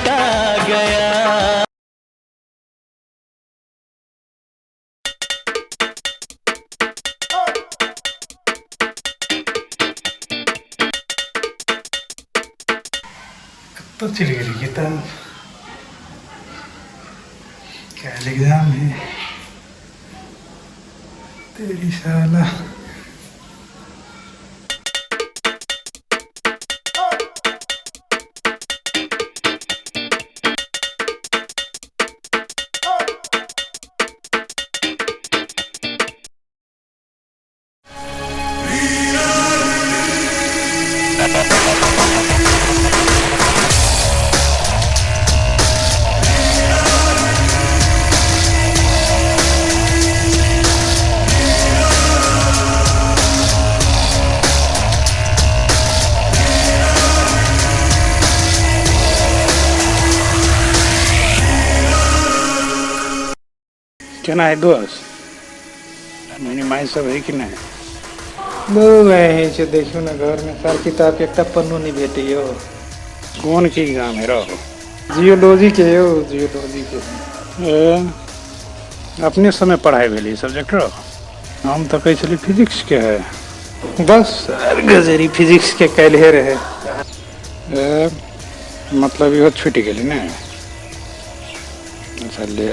लौटा गया। कतऽ चलि गेलै किताब? काल्हि एग्जाम है। तेरी साला। केना है दोस्त? मनी माई सब है कि नहि? बहुत होइ छै। देखियौ ने, घरमे सार किताबके एकटा पन्नो नहि भेटैयो। कोन के एग्जाम है रहो? जियोलॉजी के यौ, जियोलॉजी के। ए, अपने समय पढ़ाइ भेल ई सब्जेक्ट रहो? हम तऽ कहै छली फिजिक्स के है। बस गजरी, फिजिक्स के काल्हे रहै। ए, मतलब इहो छुटि गेलै ने? अच्छा ले।